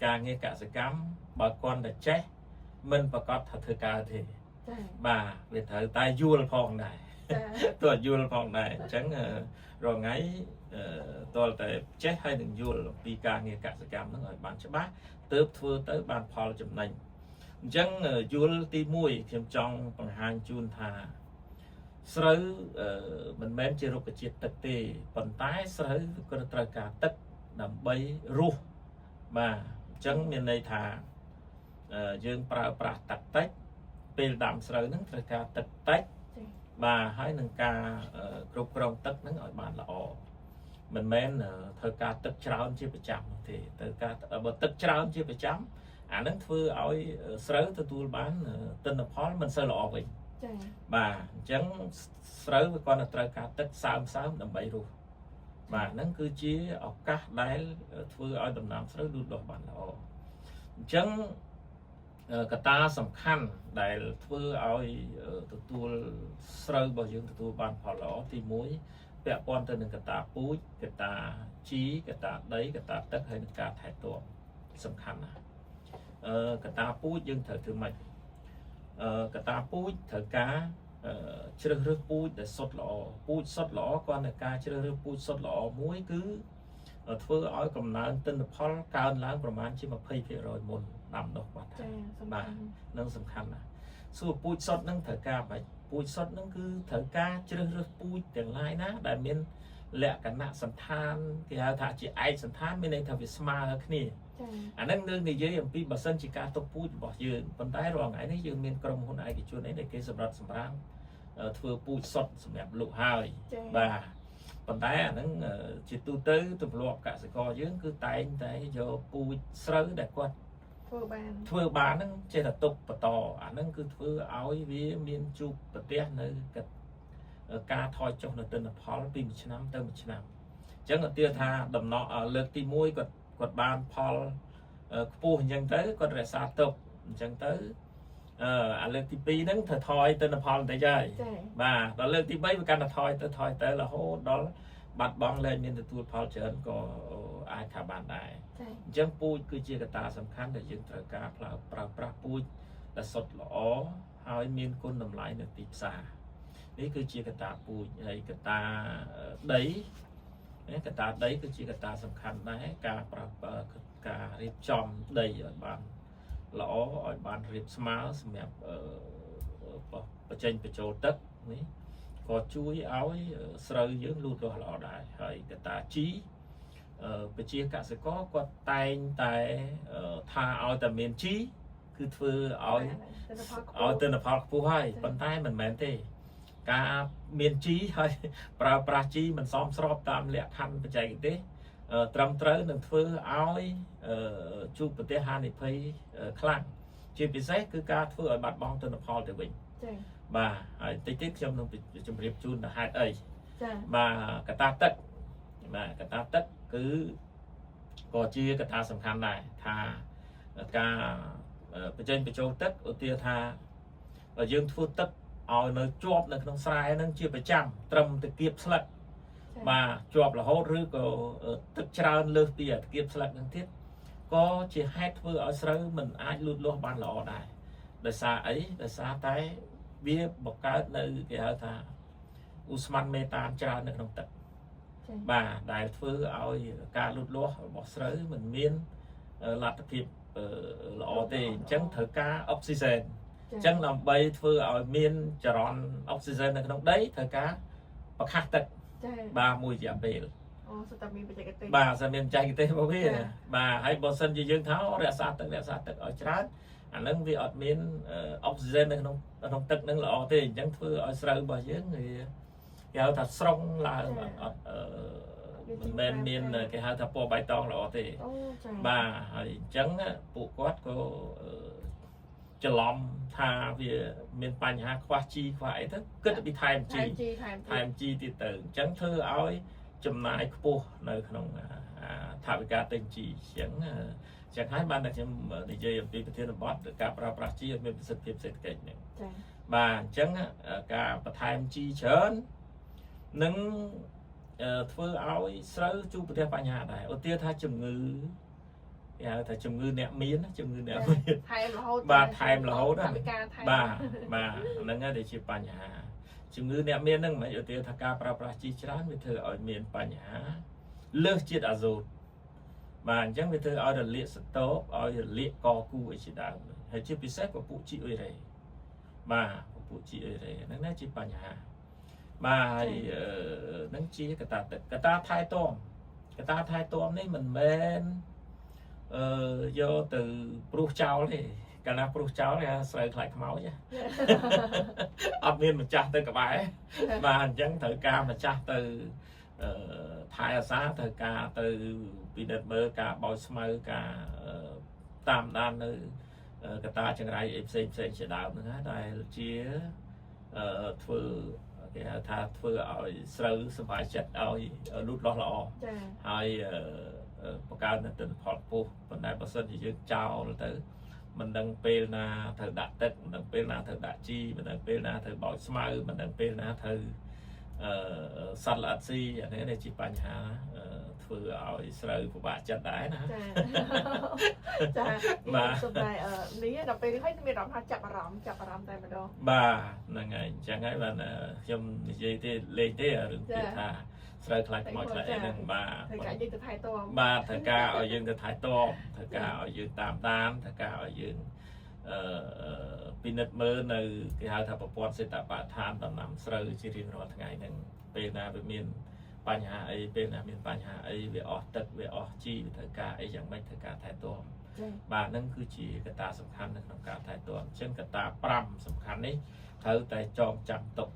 ការងារកសិកម្មបើគាត់តែចេះមិនប្រកាសថាធ្វើការទេ ចា បាទវាត្រូវតែយល់ផងដែរ ចា ទោះយល់ផងដែរអញ្ចឹងរាល់ថ្ងៃតលតែចេះហើយនឹងយល់អំពីការងារកសិកម្មហ្នឹងឲ្យបានច្បាស់ទើបធ្វើទៅបានផលចំណេញអញ្ចឹងយល់ទី1ខ្ញុំចង់បង្ហាញជូនថាស្រូវមិនមែនជារុក្ខជាតិទឹកទេប៉ុន្តែស្រូវក៏ត្រូវការទឹកដើម្បីរស់បាទអញ្ចឹងមានន័យថាយើងប្រើប្រាស់ទឹកតិចពេលដាំស្រូវហ្នឹងត្រូវការទឹកតិច ចា បាទហើយនឹងការគ្រប់គ្រងទឹកហ្នឹងឲ្យបានល្អមិនមែនត្រូវការទឹកច្រើនជាប្រចាំនោះទេត្រូវការបើទឹកច្រើនជាប្រចាំអាហ្នឹងធ្វើឲ្យស្រូវទទួលបានទិន្នផលមិនសូវល្អវិញ ចា បាទអញ្ចឹងស្រូវវាគាត់តែត្រូវការទឹកសើមសើមដើម្បីរស់បាទហ្នឹងគឺជាឱកាសដែលធ្វើឲ្យដំណាំស្រូវលូតលាស់បានល្អអញ្ចឹងកត្តាសំខាន់ដែលធ្វើឲ្យទទួលស្រូវរបស់យើងទទួលបានផលល្អទី1ពាក់ព័ន្ធទៅនឹងកត្តាពូជកត្តាជីកត្តាដីកត្តាទឹកហើយនិងការថែទាំសំខាន់ណាស់កត្តាពូជយើងត្រូវធ្វើម៉េចកត្តាពូជត្រូវការជ្រើសរើសពូជដែលសុទ្ធល្អពូជសុទ្ធល្អគាត់នៅការជ្រើសរើសពូជសុទ្ធល្អមួយគឺធ្វើឲ្យកំណើនទិន្នផលកើនឡើងប្រមាណជា20%មុនដាំដុះគាត់ថា ចាសំ បាទ ខាន់ នឹងសំខាន់ណាស់សួរពូជសុទ្ធនឹងត្រូវការម៉េចពូជសុទ្ធនឹងគឺត្រូវការជ្រើសរើសពូជទាំងឡាយណាដែលមានលក្ខណៈសន្តានគេហៅថាជាឯកសន្តានមានន័យថាវាស្មើគ្នា ចា អាហ្នឹងនឹងនិយាយអំពីបើសិនជាការទុកពូជរបស់យើងប៉ុន្តែរាល់ថ្ងៃនេះយើងមានក្រុមហ៊ុនឯកជនអីដែលគេសម្រាប់សម្រាមធ្វើពូជសុទ្ធសម្រាប់លក់ហើយ ចា បាទប៉ុន្តែអាហ្នឹងជាទូទៅទម្លាប់កសិករយើងគឺតែងតែយកពូជស្រូវដែលគាត់ ធ្វើបាន ធ្វើបានហ្នឹងចេះតែទុកបន្តអាហ្នឹងគឺធ្វើឲ្យវាមានជួបប្រទះនៅការថយចុះនៅទិន្នផលពីមួយឆ្នាំទៅមួយឆ្នាំអញ្ចឹងឧទាហរណ៍ថាដំណក់លើកទី1គាត់បានផលខ្ពស់អញ្ចឹងទៅគាត់រក្សាទុកអញ្ចឹងទៅអាលើកទី2ហ្នឹងត្រូវថយទិន្នផលបន្តិចហើយ ចា បាទដល់លើកទី3វាកាន់តែថយទៅថយទៅរហូតដល់បាត់បង់លែងមានទទួលផលច្រើនក៏អាចថាបានដែរ ចា អញ្ចឹងពូជគឺជាកត្តាសំខាន់ដែលយើងត្រូវការប្រើប្រាស់ពូជដែលសុទ្ធល្អហើយមានគុណតម្លៃនៅទីផ្សារនេះគឺជាកត្តាពូជហើយកត្តាដីកត្តាដីគឺជាកត្តាសំខាន់ដែរការប្រើការរៀបចំដីឲ្យបានល្អឲ្យបានរៀបស្មើសម្រាប់បញ្ចេញបញ្ចូលទឹកនេះក៏ជួយឲ្យស្រូវយើងលូតលាស់ល្អដែរហើយកត្តាជីប្រជាកសិករគាត់តែងតែថាឲ្យតែមានជីគឺធ្វើឲ្យ ទិន្នផលខ្ព ឲ្យ ស់ ទិន្នផលខ្ពស់ហើយប៉ុន្តែមិនមែនទេការមានជីហើយប្រើប្រាស់ជីមិនសមស្របតាមលក្ខខណ្ឌបច្ចេកទេសត្រឹមត្រូវនឹងធ្វើឲ្យជួបប្រទះហានិភ័យខ្លាំងជាពិសេសគឺការធ្វើឲ្យបាត់បង់ទិន្នផលទៅវិញ ចា បាទហើយតិចទៀតខ្ញុំនឹងជម្រាបជូនថាហេតុអី ចា បាទកត្តាទឹកបាទកត្តាទឹកគឺក៏ជាកត្តាសំខាន់ដែរថាការបញ្ចេញបញ្ចូលទឹកឧទាហរណ៍ថាបើយើងធ្វើទឹកឲ្យនៅជាប់នៅក្នុងស្រែហ្នឹងជាប្រចាំត្រឹមទៅគៀបស្លឹកបាទជាប់រហូតឬក៏ទឹកច្រើនលើសពីអាគៀបស្លឹកហ្នឹងទៀតក៏ជាហេតុធ្វើឲ្យស្រូវមិនអាចលូតលាស់បានល្អដែរដោយសារអីដោយសារតែវាបង្កើតនៅគេហៅថាឧស្ម័នមេតានច្រើននៅក្នុងទឹក ចា បាទដែលធ្វើឲ្យការលូតលាស់របស់ស្រូវមិនមានលទ្ធភាពល្អទេអញ្ចឹងត្រូវការអុកស៊ីសែនអញ្ចឹងដើម្បីធ្វើឲ្យមានចរន្តអុកស៊ីសែននៅក្នុងដីត្រូវការប្រខាស់ទឹក ចា បាទមួយរយៈពេល អូសុទ្ធតែមានបច្ចេកទេស បាទសិនមានបច្ចេកទេសរបស់វាបាទហើយបើសិនជាយើងថារក្សាទឹករក្សាទឹកឲ្យច្រើនអានឹងវាអត់មានអុកស៊ីសែននៅក្នុងក្នុងទឹកនឹងល្អទេអញ្ចឹងធ្វើឲ្យស្រូវរបស់យើងវាគេហៅថាស្រង់ឡើងអត់មិនមែនមានគេហៅថាពណ៌បៃតងល្អទេ អូចា បាទហើយអញ្ចឹងពួកគាត់ក៏ច្រឡំថាវាមានបញ្ហាខ្វះជីខ្វះអីទៅគិតពីថែមជី ថែមជីថែម ថែមជីទៀតទៅអញ្ចឹងធ្វើឲ្យចំណាយខ្ពស់នៅក្នុងថវិកាទិញជីអញ្ចឹងចឹងហើយបានតែខ្ញុំនិយាយអំពីប្រធានបទការប្រើប្រាស់ជីឲ្យមានប្រសិទ្ធភាពសេដ្ឋកិច្ចហ្នឹង ចា បាទអញ្ចឹងការបន្ថែមជីច្រើននឹងធ្វើឲ្យស្រូវជួបប្រទះបញ្ហាដែរឧទាហរណ៍ថាជំងឺ គេហៅថាជំងឺអ្នកមានណាជំងឺអ្នកមាន ថែមរហូត បាទថែមរហូតណា ថវិកាថែម បាទបាទហ្នឹងហើយដែលជាបញ្ហាជំងឺអ្នកមានហ្នឹងមិនឧទាហរណ៍ថាការប្រើប្រាស់ជីច្រើនវាធ្វើឲ្យមានបញ្ហាលើសជាតិអាសូតបាទអញ្ចឹងវាធ្វើឲ្យរលាកសតោកឲ្យរលាកកគូអីជាដើមហើយជាពិសេសពពួកជីអ៊ុយរ៉េបាទពពួកជីអ៊ុយរ៉េហ្នឹងណាជាបញ្ហាបាទហើយហ្នឹងជាកត្តាទឹកកត្តាថែទាំកត្តាថែទាំនេះមិនមែនអឺយកទៅព្រុសចោលទេកាលណាព្រុសចោលគេថាស្រូវខ្លាចខ្មោចណា អត់មានម្ចាស់ទៅក្បែរបាទអញ្ចឹងត្រូវការម្ចាស់ទៅអឺថែអាសាត្រូវការទៅពិនិត្យមើលការបោចស្មៅការតាមដាននៅកត្តាចង្រៃអីផ្សេងផ្សេងជាដើមហ្នឹងណាដែលជាអឺធ្វើគេហៅថាធ្វើឲ្យស្រូវសប្បាយចិត្តឲ្យលូតលាស់ល្អ ចា ហើយបង្កើននូវទិន្នផលខ្ពស់ប៉ុន្តែបើសិនជាយើងចោលទៅមិនដឹងពេលណាត្រូវដាក់ទឹកមិនដឹងពេលណាត្រូវដាក់ជីមិនដឹងពេលណាត្រូវបោចស្មៅមិនដឹងពេលណាត្រូវអឺសត្វល្អិតស៊ីអានេះដែលជាបញ្ហាធ្វើឲ្យស្រូវពិបាកចិត្តដែរណា ចាចា បាទ សំដែងអឺនេះដល់ពេលនេះហើយមានអារម្មណ៍ថាចាប់អារម្មណ៍ចាប់អារម្មណ៍តែម្ដង បាទហ្នឹងហើយអញ្ចឹងហើយបាទខ្ញុំនិយាយទេលេងទេរឿងពាក្យថាស្រូវខ្លាចខ្មោចខ្លាចអីហ្នឹងបាទ ត្រូវការយើងទៅថែទាំ បាទត្រូវការឲ្យយើងទៅថែទាំត្រូវការឲ្យយើងតាមដានត្រូវការឲ្យយើងអឺពិនិត្យមើលនៅគេហៅថាប្រព័ន្ធសេតបដ្ឋានដំណាំស្រូវជារៀងរាល់ថ្ងៃហ្នឹងពេលណាវាមានបញ្ហាអីពេលណាមានបញ្ហាអីវាអស់ទឹកវាអស់ជីវាត្រូវការអីយ៉ាងម៉េចត្រូវការថែទាំ ចា បាទហ្នឹងគឺជាកត្តាសំខាន់នៅក្នុងការថែទាំអញ្ចឹងកត្តា5សំខាន់នេះត្រូវតែចងចាំទុក